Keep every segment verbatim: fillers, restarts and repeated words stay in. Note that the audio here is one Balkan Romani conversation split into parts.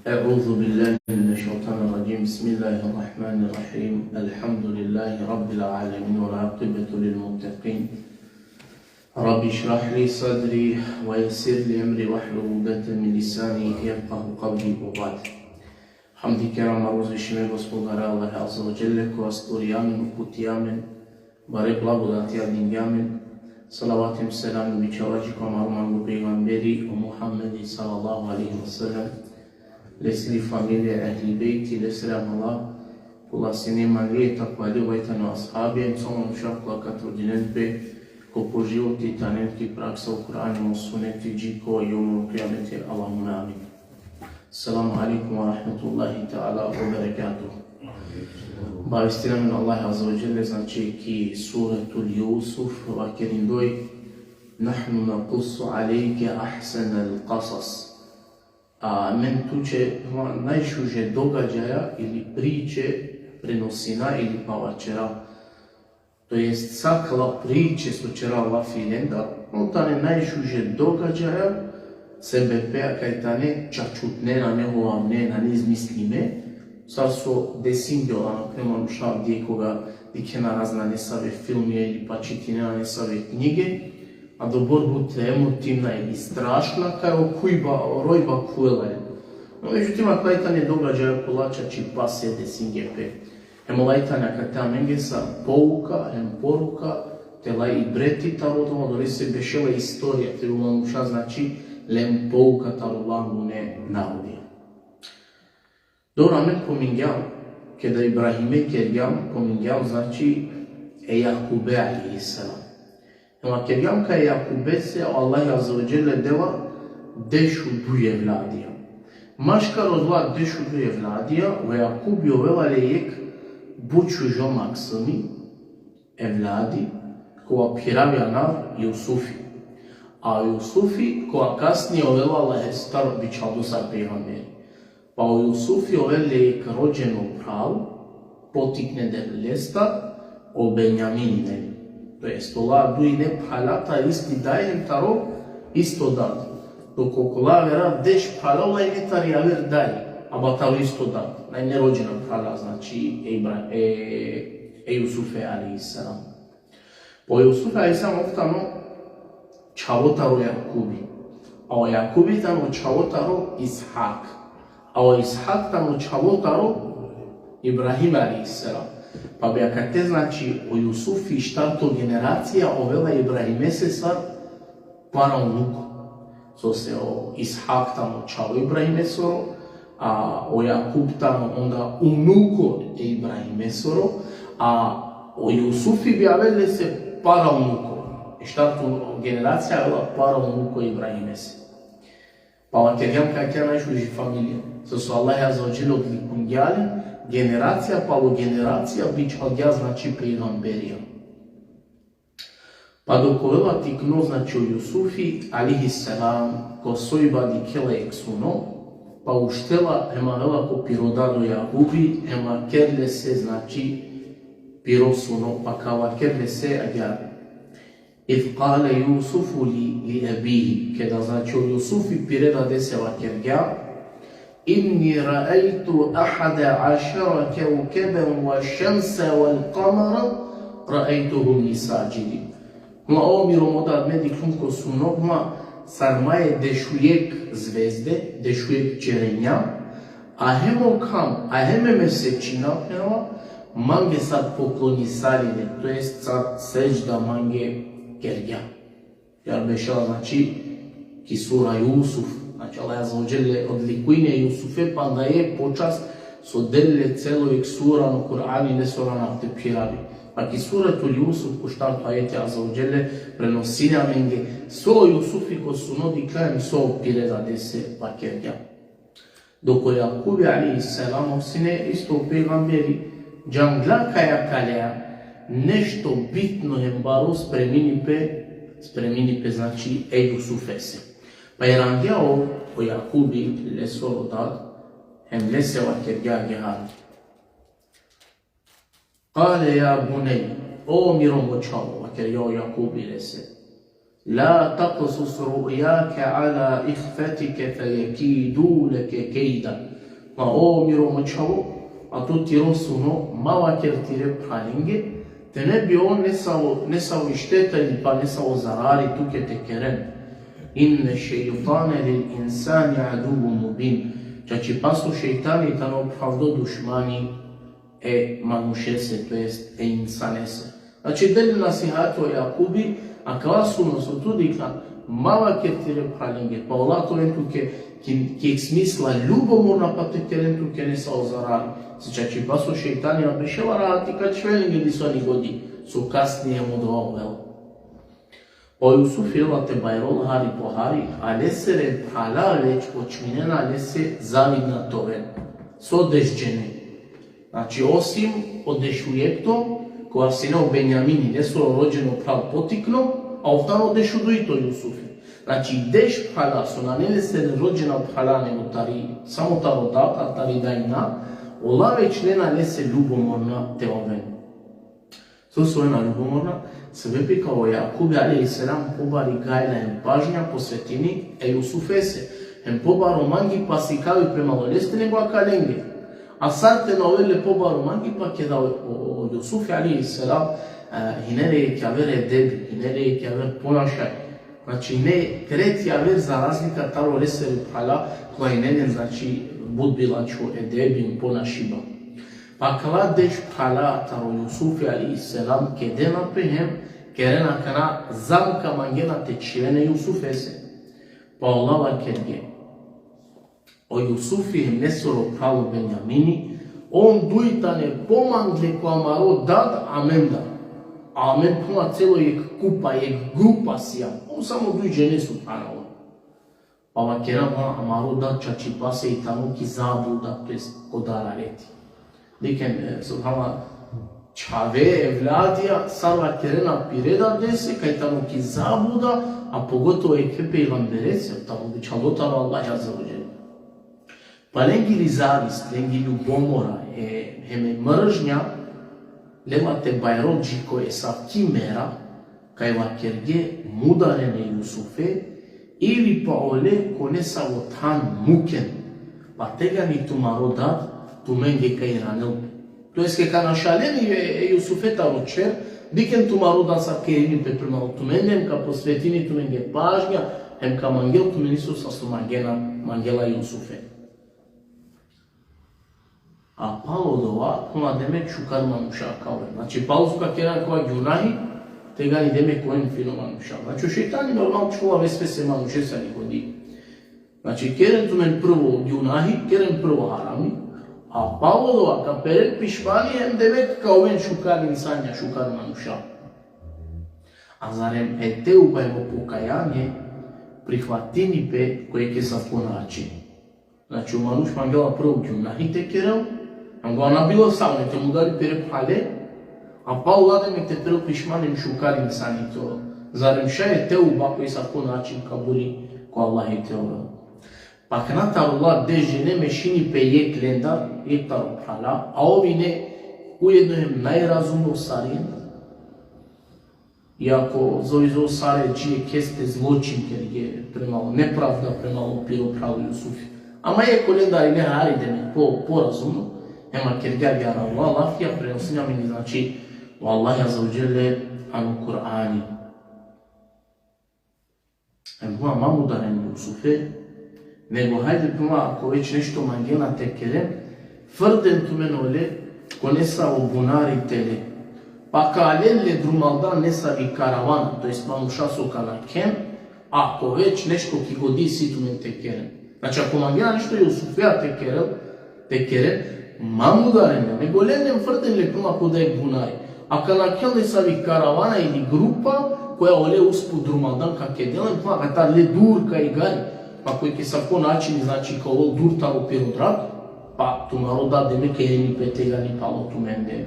أعوذ بالله من الشيطان الرجيم. بسم الله الرحمن الرحيم. الحمد لله رب العالمين والعاقبة للمتقين. رب اشرح لي صدري ويسر لي أمري واحلل عقدة من لساني يفقهوا قولي وبعد. Hamdi kerama uzvišime Gospodara Allahe Azze ve Dželle, kova stvorija amen, uputija amen, bare blagodatija dingja amen. Salavati hem selami bičhalaja dži ko amaro mango pejgamberi, o Muhammedi sallallahu alejhi ve sellem, lesiri familija, ehli bejti, lesere amala, kola sine imanlije, takvalije, vajtano ashabi, hem so manuša kola ka trudinen pe ko po životi te anen ki praksa o Kur'ani hem o suneti dži ko jevmul kijameti, Allahumme amin. Selamu alejkum ve rahmetullahi teala ve berekatuhu. Obavestina amen Allah Azze ve Dželle, znači, ki Suretul Jusuf, vakerindoj: "Nahnu nakussu alejke ahsenel kasas." A amen tuće, ma, najšuže događaja ili priče prenosina ili pa vaćera. To jest, sa kala priče so ćera lafi lenda, on tane najšuže događaja, sebepi kaj tane čačutne, nane hovavne, nane izmislime, sar so desingjola, na primer, manuša avdive koga dikhena razna nesave filmija ili pa čitinena nesave knjige, a dobor but emotivna ili strašna, kaj o kujba, o rojba khuvela. No, međutim, akala tane događaja kola čačipa so desingje pe. Hem ola tane akate amenge sar pouka, hem poruka, te la ibreti taro odova, odolese bešela istorija, te o manuša, znači, len pouka taro ola angune narodija. Dobro, amen pomingjam, keda Ibrahime kergjam, pomingjam, znači, e Jakube alejhi selam. Hem vakergjam kaj Jakubese o Allah Azze ve Dželle dela dešuduj evladija. Maškar odola dešuduj evladija, o Jakubi ovela le jekh but šužo maksumi evladi, kova phiravi anav Jusufi. A Jusufi, kova kasnije ovela Allahestar bičhaldo sar pejgamberi. Pa o Jusufi ovel le jekh rođeno phral, potikne Devlestar, o Benjamin, neli. To jest, ola duj ine phralata isti daj hem taro isto dad. Dok okola avera deš phrala, ola ine tari aver daj, aba taro isto dad. Na ine rođena phrala, znači, e Ibra-, e, e Jusufe alejhi selam. Pa o Jusuf alejhi selam ov tano čhavo taro Jakubi. A o Jakubi tano čhavo taro Ishak. A o Ishak tano čhavo taro Ibrahim alejhi selam. Pa bi akate, znači, o Jusufi štarto generacija ovela Ibrahimese sar paraunuko. Sose o Ishak tano čhavo Ibrahimesoro, a o Jakub tano onda unuko e Ibrahimesoro, a o Jusufi bi avel lese paraunuko. E štarto generacija avela paraunuko Ibrahimese. Pa vakergjam kaj akija najšuži familija. Sose o Allah Azze ve Dželle odlikungja len, generacija palo generacija bičhalgja, znači, pejgamberija. Pa dok ovela tikno, znači, o Jusufi alejhi selam, ko sojba dikhela jekh suno, pa uštela hem avela ko piro dad o Jakubi, hem vakerel lese, znači, piro suno, pa ka vakerel lese agjaar: إذ قال يوسف ل-، لأبيه. Keda, znači, o Jusufi pire dadese vakergja: إني رأيت أحد عشر كوكبا والشمس والقمر رأيتهم لي ساجدين. Ma, o miro mo dad, me dikhlum ko suno, ma, sarmaje dešujekh zvezde, dešujekh čerenja, a hem o kham, a hem e mesečina, phena, mange sar poklonisaline, to jest sar sedžda mange kergja. Agjaar bešela, znači, ki sura Jusuf. Znači, Allah Azze ve Dželle odlikujne Jusufe, panda e počast so del le celo jekh sura ano Kur'ani, lesoro anav te phiravi. Pa ki Suretul Jusuf, ko štarto ajeti, Azze ve Dželle prenosini amenge so o Jusufi ko suno dikhlja hem so pire dadese vakergja. Dok o Jakubi alejhi selam, ov sine isto pejgamberi, džangla kaj akalea nešto bitno hem baro spremini pe, spremini pe, znači, e Jusufese. Pa irangja o, o Jakubi lesoro dad, hem lese vakergja agjaar. قال يا بني, o miro mo čhavo, vakergja o Jakubi lese, لا تقصص رؤياك على إخوتك فيكيدوا لك كيدا. Pa o miro mo čhavo, a tu tiro suno, ma vaker tire phralenge, te ne bi on nesavo, nesavo i šteta ili pa nesavo zarari tuke te keren. Inne šejtane lil insani aduvvun mubin. Čačipaso šejtani tano phravdo dušmani e manušese, to jest e insanese. Znači, del nasihati o Jakubi, akava suno so tu dikhljan, ma vaker tire phralenge, pa ola te oven tuke ki, ki jekh smisla ljubomorna pa te keren tuke nesavo zarari. Se čačipaso šejtani na bešela rahati ka čhivel lenge disani godi, so kasnije hem odova ovela. O Jusufi lela te bajrol hari po hari, a lesere phrala već počminena lese zavidna te oven. So deš džene. Znači, osim o dešujekto, kova sine o Benjamini, lesoro rođeno phral potikno, a ov tano dešudujto Jusufi. Znači, deš phrala, so nane lesere rođena phrala nego tari, samo taro dad, a tari dajna, ola već lena lese ljubomorna te oven. So so lena ljubomorna? Sebepi kaj o Jakubi alejhi selam pobari gajla hem pažnja posvetini e Jusufese, hem pobaro mangipa sikavi prema leste nego akalenge. A sar te na ovel le pobaro mangipa keda o, o, o Jusufi alejhi selam, e, hine le jekh javer edebi, hine le jekh javer ponašanje. Znači, hine tret javer za razlika taro lesere phrala, kova hine len, znači, but bilančho edebi hem ponašiba. Pa akala deš phrala taro Jusufi alejhi selam kedena pe hem kerena akana zamka, mangena te čhiven e Jusufese. Pa ola vakerge: O Jusufi hem lesoro phral o Benjamini, on duj tane pomangle ko amaro dad amendar. Amen phuma celo jekh kupa, jekh grupa sijam. On samo duj džene, subhanallah. Pa vakerena: Ma, amaro dad čačipase i tano ki zabluda, to jest ko dalaleti. Dikhen, e, subhanallah, čhave, evladija, sar vakerena pire dadese, kaj tano ki zabluda, a pogotovo jekhe pejgamberese, tano bičhaldo taro Allah azze ve dželle. Pa lengiri zavist, lengiri ljubomora, e, hem e mržnja, lela te bajrol dži ko esavki mera, kaj vakerge: Mudaren e Jusufe, ili pa ole ko nesavo than muken, pa tegani tumaro dad tumenge ka iranel pe. To jest kaj ka našalen e, e Jusufe taro čher, dikhen tumaro dad sar ka irini pe prema tumende, hem ka posvetini tumenge pažnja, hem ka mangel tumen isto sar so mangena, mangela e Jusufe. A palo dova, phuma demek šukar manuša ka oven. Znači, palo so ka keren akava gunahi, tegani demek ka oven fino manuša. Znači, o šejtani normal čhuvela vesvese manušese ani godi. Znači, keren tumen prvo gunahi, keren prvo harami, a palo dova ka peren pišmani, hem demek ka oven šukar insanja, šukar manuša. A zarem e teuba hem o pokajanje prihvatini pe ko jekh esavko način. Znači, o manuš mangela prvo gunahi te kerel, hem gova na bilo savo, te mudari pire phrale, a palo ola demek te perel pišmani hem šukar insani te ovel. Zarem šaj e teuba ko esavko način kabuli ko Allahi te ovel. Pa akana taro ola deš džene mešini pe jekh lendar, jekh taro phrala, a ov ine ujedno hem najrazumno sarinen. Iako zoj zoj sare dži jekheste zločin kerge prema o, nepravda prema o piro phralo Jusufi. Ama jekh olendar ine hari demek po, porazumno, hem vakerge agjaar o lafija, prenosini amenge, znači, o Allah azze ve dželle ano Kur'ani. Hem phuma ma mudaren e Jusufe, nego hajde phuma, ako već nešto mangena te keren, frden tumen ole ko nesavo bunari tele. Pa ka alen le drumaldan nesavi karavana, to jest manuša so ka nakhen, ako već nešto ki godi isi tumen te keren. Znači, ako mangena nešto e Jusufea te kerel, te keren, ma mudaren le, nego len le frden le phuma ko dajekh bunari. A ka nakhen le nesavi karavana ili grupa, koja ole usput drumaldan ka kedel len, phuma katar le dur ka igari. Pa ko jekh esavko način, znači, ka ovel dur taro piro drag, pa tumaro dad demek ka irini pe tegani palo tumende.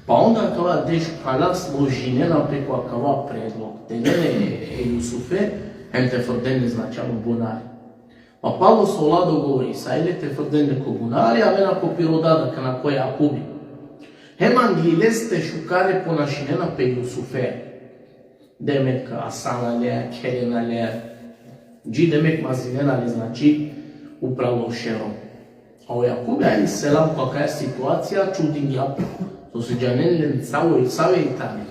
Pa onda akala deš phrala složinena pe ko akava predlog. Te len e, e Jusufe, hem te frden le, znači, ano bunari. Pa palo so ola dogovorisale te frden le ko bunari, avena ko piro dad, akana ko Jakubi. Hem angli leste šukare ponašinena pe e Jusufea. Demek asana le, kherena le. Dži demek mazinena le, znači, upral o šero. A o Jakubi alejhi selam, ko akaja situacija, čudingja pe. So se džanel len savo i save i tane.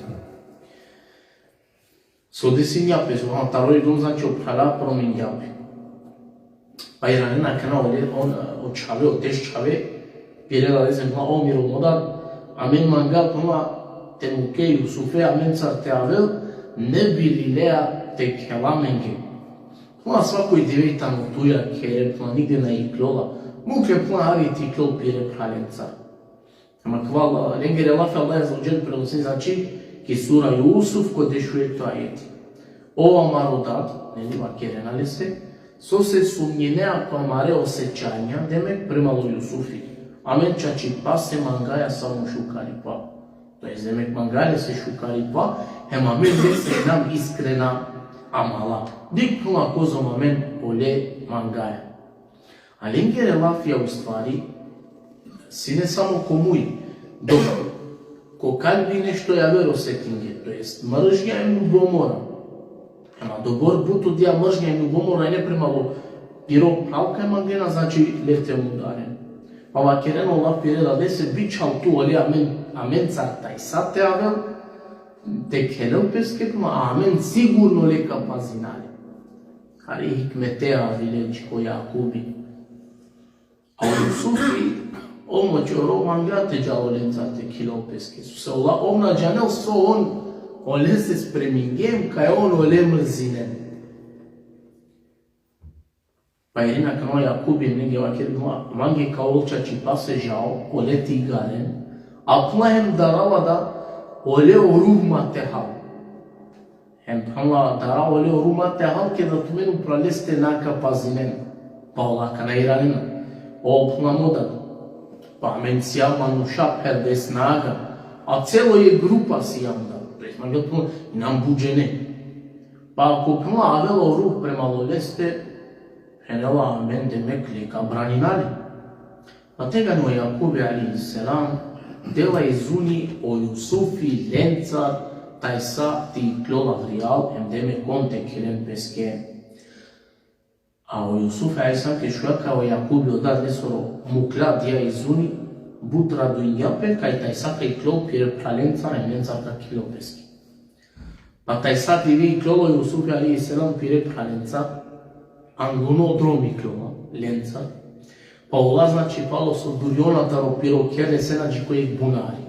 So desinja pe, so, ha, taro i dom, znači, o phrala promingja pe. Pa iranena akana ole, on, o čhave, o deš čhave, pirela lese, phenela: O miro mo dad, amen manga, phenela, te muke Jusufe amencar te avel, ne bi li lea te khela amenge. Phenela: Svako dive tano tuja khere, phenela, nigde na iklola. Muk le, phenela, hari te iklol pire phralencar. Ama akava lengere lafi Allah azze ve dželle prenosini, znači, ki sura Jusuf, ko dešuekto ajeti. O amaro dad, neli, vakerena lese, so se sumnjinea ko amare osećanja, demek, prema lo Jusufi. Amen čačipase mangaja samo šukaripa. To jest, demek, mangaja lese šukaripa, hem amen lese inam iskrena amala. Dikh, phenela, kozom amen ole mangaja. A lengere lafija, u stvari, sine samo ko muj. Dobro, ko kalbi nešto javer osetinge, to jest mržnja hem ljubomora. Ama dobor but odija mržnja hem ljubomora ine prema lo piro phral kaj mangena, znači, le te mudaren. Pa vakerena o lafi pire dadese: Bičhal tu ole amen, amencar tajsa te avel, te khelel peske, a amen sigurno le ka pazina le. Hari hikmetea avile dži ko Jakubi. A o Jusufi, ov mo čoro, mangea te džal olencar te khilol peske. So se ola, ov na džanel so on olese spremingje hem kaj on ole mrzinen. Pa irina akana o Jakubi, mange vakeri, mange ka ol čačipase žao, ole te igaren, a phenela hem darava da ole o ruh ma te hal. Hem phenela, dara ole o ruh ma te hal, keda tumen upral leste na ka pazinen. Pa ola akana iranena. O, phenela, mo dad, pa amen sijam manuša pherdes naga, a celo jek grupa sijam da. To jest, mange, phenela, inam but džene. Pa ako, phenela, avela o ruh prema leste, phenela, amen, demek, le ka branina le. Pa tegani o Jakubi alejhi selam dela izuni o Jusufi lencar tajsa te iklol avrijal, hem, demek, on te khelen peske. A o Jusufi alejhi selam, ked šunđa kaj o Jakubi, o dad lesoro, mukla dija izuni, but raduingja pe kaj tajsa ka iklol pire phralencar hem lencar ka khilol peske. Pa tajsa dive iklola o Jusufi alejhi selam pire phralencar, angluno drom iklola lencar. Pa ola, znači, palo so duriona taro piro kher, lesena dži ko jek bunari.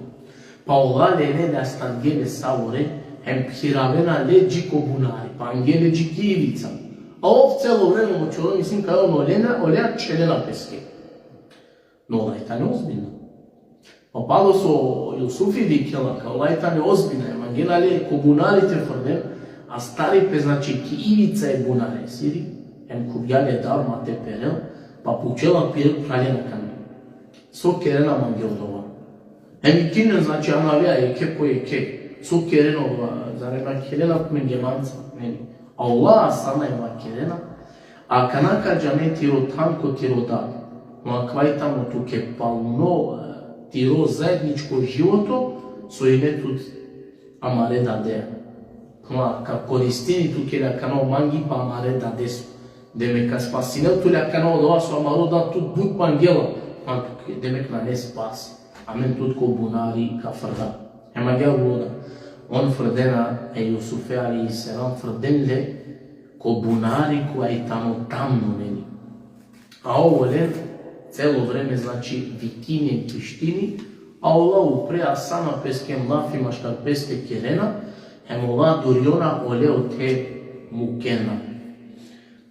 Pa ola lele le, astangje le savore, hem phiravena le dži ko bunari, pa angje le dži ki ivica. A ov celo vreme, mo čoro, mislin kaj on olena, olea čhelena peske. No, ola i tane ozbiljna. Pa palo so Jusufi dikhela kaj ola i tane ozbiljna, hem mangena le ko bunari te frden, astari pe, znači, ki ivica e bunaresiri, hem khuvgja le dar ma te perel, pa pučela pire phralen akana: So kerena mange odova? Hem iklinen, znači, anavea jekhe po jekhe. So kerena odova, zar na khelena tumenge manca, neli? A ola asana hem vakerena: Akana ka džane tiro than ko tiro dad. Ma akava i tano tuke paluno, e, tiro zajedničko životo, so ine tut amare dadea. Ma ka koristini tuke le akana o mangipa amare dadeso. Demek, ka spasinel tu le akana odova so amaro dad tut but mangela. Ma tuke, demek, nane spasi. Amen tut ko bunari ka frda. Hem agjaar ulo da. On frdena e Jusufe alejhi selam, frden le ko bunari kova i tano tamno, neli. A ov olen celo vreme, znači, vikini, tištini, a ola upre asana peske hem lafi maškar peste kerena, hem ola duriona ole ote mukena.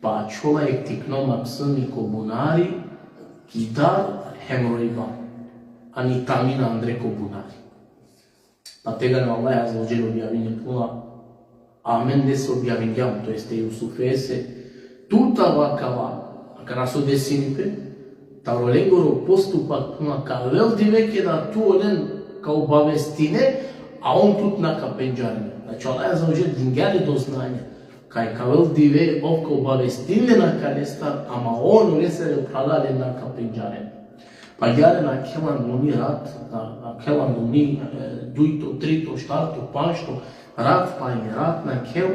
Pa ačhola jek tikno maksumi ko bunari, ki dar hem rojba. Ani tamina andre ko bunari. Pa tegani o Allah azze ve dželle objavini, phenela, amen lese objavingjam, to jest e Jusufese, tut akava, akana so desini pe, taro lengoro postupak, phenela, ka avel dive keda tu olen ka obavestine, a on tut na ka pendžaren. Znači, Allah azze ve dželle dingja le do znanje kaj ka avel dive ov ka obavestini len akalestar, ama on olesere phralalen na ka pendžaren. Pa agjaar nakhela angluni rat, na, nakhela angluni, e, dujto, trito, štarto, panšto rat, pa i rat nakhel,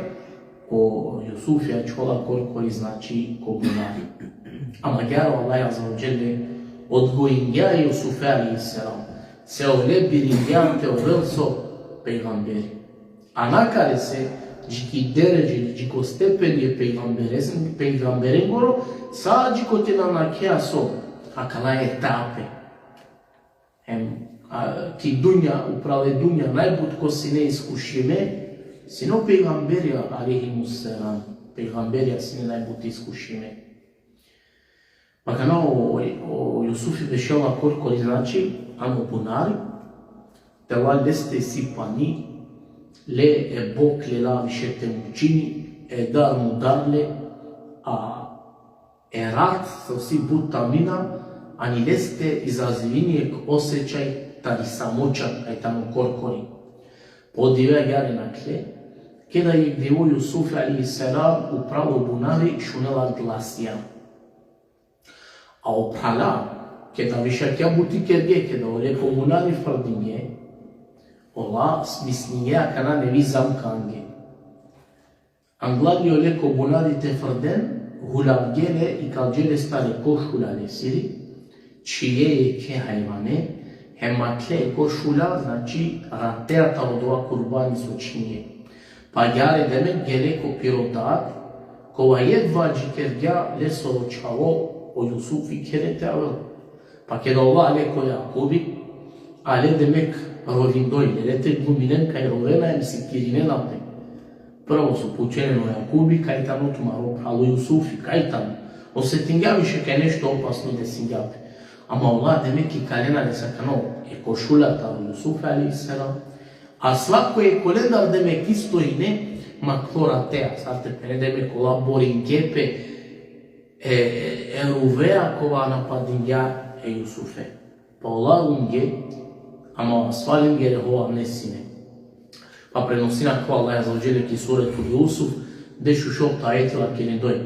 o Jusufi ačhola korkori, znači, ko bunari. Ama agjaar o Allah azze ve dželle Odgojingja e Jusufe alejhi selam, se ole biringja te ovel so pejgamberi. A nakalese, dži ki deredže, dži ko stepeni e pejgamberes-, pejgamberengoro, sa dži kote na nakhea so akala etape. Hem, a, ki dunja, upral e dunja, najbut ko sine iskušime, sine o pejgamberja alejhimus selam, pejgamberja sine najbut iskušime. Pa kana o, o Jusufi bešela korkori, znači, ano bunari, te la leste isi pani, le e bok lela više te mučini, e dar mudar le, a e rat so si but tamnina, ani leste izazivini jekh osećaj tari samoća kaj tano korkori. Po dive agjaar nakhle, keda jekh dive o Jusufi alejhi selam upral o bunari šunela glasija. A o phrala, keda višakja buti kerge, keda ole ko bunari frdinge, ola smislinge akana nevi zamka ange. Anglal i ole ko bunari te frden, hulavge le, ikalgje lestar e košulja lesiri, čhije jekhe hajvane, hem akhle e košulja, znači, ratea taro dova kurbani so čhinge. Pa agjaar demek gele ko piro dad, kova jedva džikergja lesoro čhavo o Jusufi khere te avel. Pa keda ola ale ko Jakubi, ale demek rovindoj, lele te gluminen kaj rovena hem sikirinena pe. Prvo so pučen len o Jakubi kaj tano tumaro phral o Jusufi, kaj tano. Osetingja više kaj nešto opasno desingja pe. Ama ola demek ikalena lese akana e košulja taro Jusufi alejhi selam, a svako jekh olendar demek isto ine makhlo ratea, sar te phene demek ola boringje pe e, e, e ruvea kova napadingja e Jusufe. Pa ola lunge, ama asfa lengere hovavne sine. Pa prenosini akava Allah azze ve dželle ki suretul Jusuf, dešušovto ajeti vakerindoj.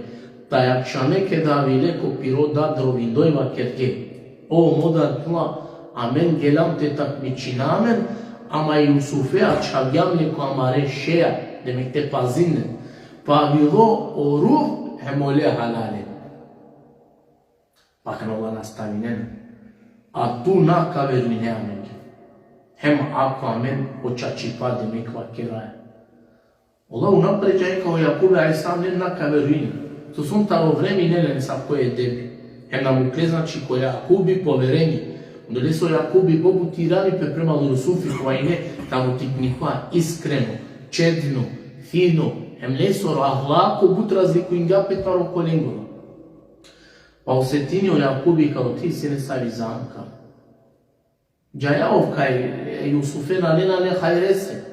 Taj akšame keda avile ko piro dad rovindoj vakerge: O mo dad, amen gelam te takmičina amen, ama e Jusufe ačhavgjam le ko amare šeja, demek te pazinen. Pa avilo o ruv hem ole halale. Pa akana ola nastavinena: A tu na ka verujne amenge. Hem ako amen o čačipa demek vakeraja. Ola unapred džaja kaj o Jakubi alejhi selam len na ka verujne. So so taro vreme ine len asavko edebi. Hem na mukle, znači, ko Jakubi poverenje. Odolese o Jakubi but irani pe prema o Jusufi, kova ine taro tiknikva, iskreno, čedno, fino, hem lesoro ahlako but razlikujingja pe taro okolengoro. Pa osetini o Jakubi kaj ote sine savi zamka. Džaja ov kaj e Jusufe na lena le hajrese.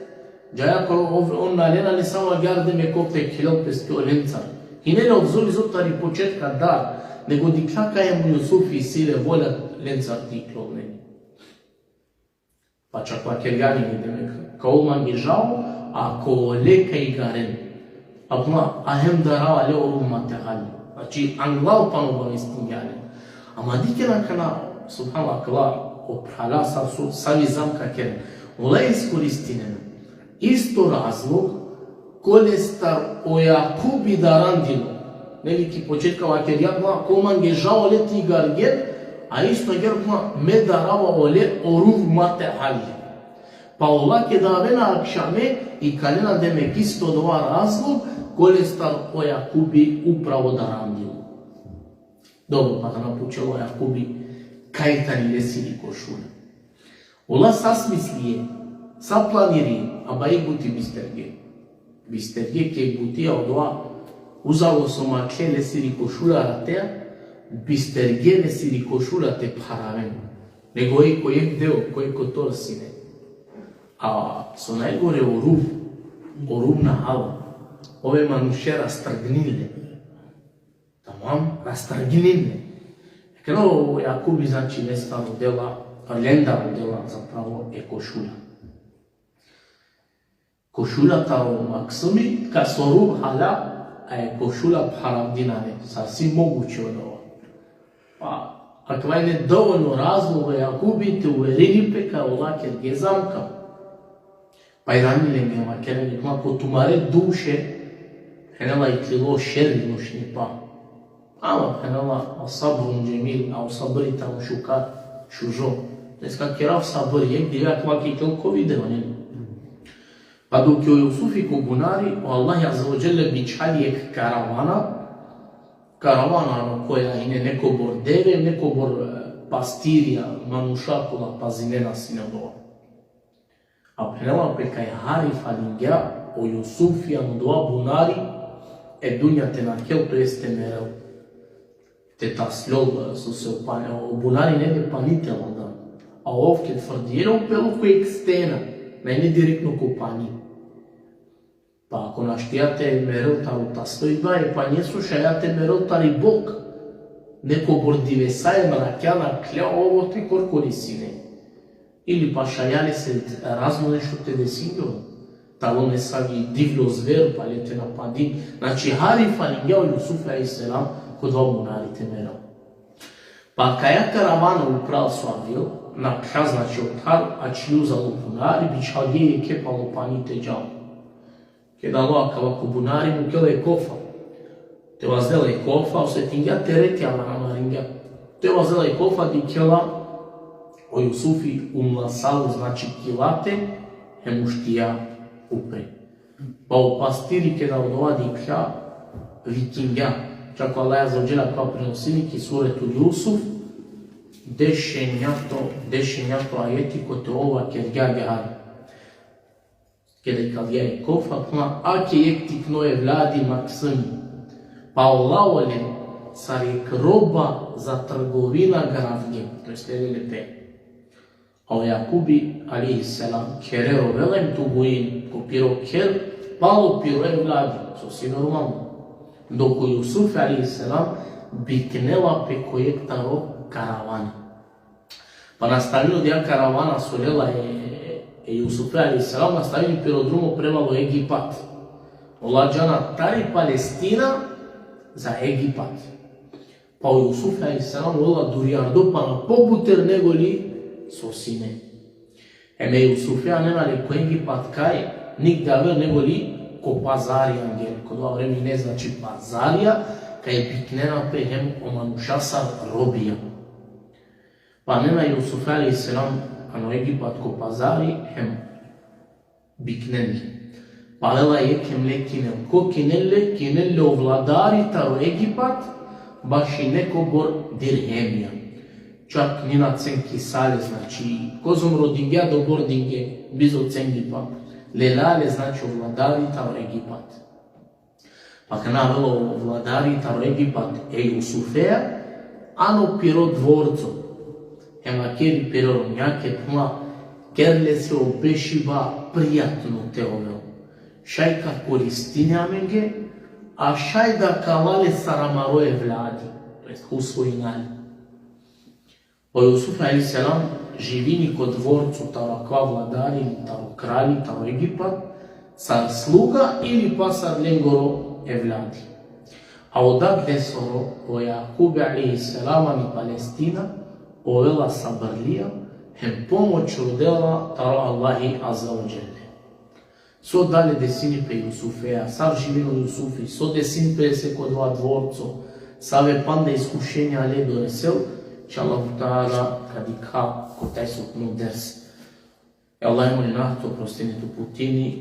Džaja kaj ov, on na lena le samo agjaar demek ov te khelel peske olencar. Hine le ov zoli zot tari početka dar, nego dikhlja kaj hem o Jusufi isi le volja lencar te iklol len. Pa čak vakergja len demek: Ka ol mange žao, a ka ole ka igaren. A puna, a hem darava le o ruv ma te hali. Znači, anglal pano obavestingja len. Ama dikhen akana, subhanallah, akala o phrala sa su, savi zamka keren. Ola iskoristinena isto razlog kolestar o Jakubi darandilo. Neli, ki početka vakergja: Ma, ka ol mange žao, ole te igargen, a isto agjaar: Ma, me darava ole o ruv ma te hali. Pa ola keda avena akšame, ikalena demek isto dova razlog kolestar o Jakubi upravo darandilo. Dobro, pa akana pučela o Jakubi kaj tani lesiri košulja. Ola sa smislije, sa planiri, aba jekh buti bisterge. Bisterge ki jekh buti, a odova uzalo so makhle lesiri košulja ratea, bisterge lesiri košulja te pharaven. Nego ej ko jekh deo, ko jekh kotor sine. A so najgore o ruv, o ruv na halo. Ove manuše rastrgnin le. Tamam, rastrgnin le. Akana o Jakubi, znači, lestar rodela, lendar rodela zapravo e košulja. Košulja taro maksumi, kaj so ruv hala, a e košulja pharavdinane, sar si moguće odova. Pa, akava ine dovoljno razlog o Jakubi te uverini pe kaj ola kerge zamka. Pa irani lenge, vakerena: Ma, ko tumare duše, phenela, iklilo šer i lošnipa. Ama phenela, o sabrun džemil, a o sabri tano šukar, šužo. Te skakerav sabr, jek dive akava ki kel ko video, ne? Pa dok o Jusufi ko bunari, o Allah Azze ve Dželle bičhali jek karavana, karavana ano koja ine nekobor deve, nekobor, e, pastirja, manuša kola pazinena sine odova. A phenela pe kaj hari falingja o Jusufi ano dova bunari, e dunja te nakhel, to jest te merel. Te tasljol, e, so se o pani, o bunari nane pani te valdan. A ov ked frdinela, upela ko jek stena, nane direktno ko pani. Pa ako našti te merel taro tastojba, e panjeso šaj te merel tari bok. Nekobor divesaja, mrakja nakhlja, ov te korkori sine. Ili pa šaj lese razno nešto te desingja. Tano nesavi divljo zver, pa le te napadini. Znači, hari falingja o Jusuf alejhi selam ko dova bunari te merel. Pa kaja karavana upral so avil, nakhla, znači, otar, ačhili uzalo bunari, bičhalgje jekhe palo pani te džal. Keda alo akava ko bunari, mukela e kofa. Te vazdela e kofa, osetingja tereti, ama na maringja. Te vazdela e kofa, dikhela o Jusufi umlasalo, znači, ki late, hem uštija upre. Pa o pastiri keda odova dikhla, vikingja. Čak o Allah Azze ve Dželle akava prenosini ki Suretul Jusuf, dešenjato, dešenjato ajeti, kote ov vakergja agjaar. Keda ikalgja e kofa, phenela: Ake jek tikno evladi maksini. Pa ola olen sar jek roba za trgovina garavge, to jest lele pe. A o Jakubi alejhi selam khere rovela hem tuguini ko piro kher, palo piro evladi, so si normalno. Dok o Jusuf alejhi selam biknela pe ko jek taro karavana. Pa nastavini odoja karavana so lela e, e Jusufe alejhi selam, nastavini piro drumo prema o Egipat. Ola džana tari Palestina za Egipat. Pa o Jusuf alejhi selam ola durjardo pana pobuter nego li so sine. Hem e Jusufe anena le ko Egipat kaj, nigde aver nego li ko pazari angel. Ko dova vreme ine, znači, pazarija, kaj biknena pe hem o manuša sar robija. Pa anena e Jusufe alejhi selam ano Egipat ko pazari, hem biknen le. Palela jekh hem le kinen. Ko kinen le? Kinen le o vladari taro Egipat, baši nekobor dirhemija. Čak nina cen kisale, znači, kozom rodingja dobor dinge, bizo cengipa. Lela le, znači, o vladari taro Egipat. Pa kana avela o vladari taro Egipat e Jusufea, ano piro dvorco. Hem vakeri piro romnjake, phenela: Ker lese o bešiba prijatno te ovel. Šaj ka koristini amenge, a šaj da ka la le sar amaro evladi, to jest usvojina le. O Jusuf alejhi selam živini ko dvorco taro akava vladari ili taro kralji taro Egipat, sar sluga ili pa sar lengoro evladi. A o dad lesoro, o Jakubi alejhi selam, ani Palestina, ovela sabrlija, hem pomoć rodela taro Allahi azze ve dželle. So dalje desini pe Jusufea, sar živini o Jusufi, so desini pe lese ko dova dvorco, save panda iskušenja le doresel, inšallahu teala ka dikha ko tajsutno ders. E Allah molina te oprostini, te uputini,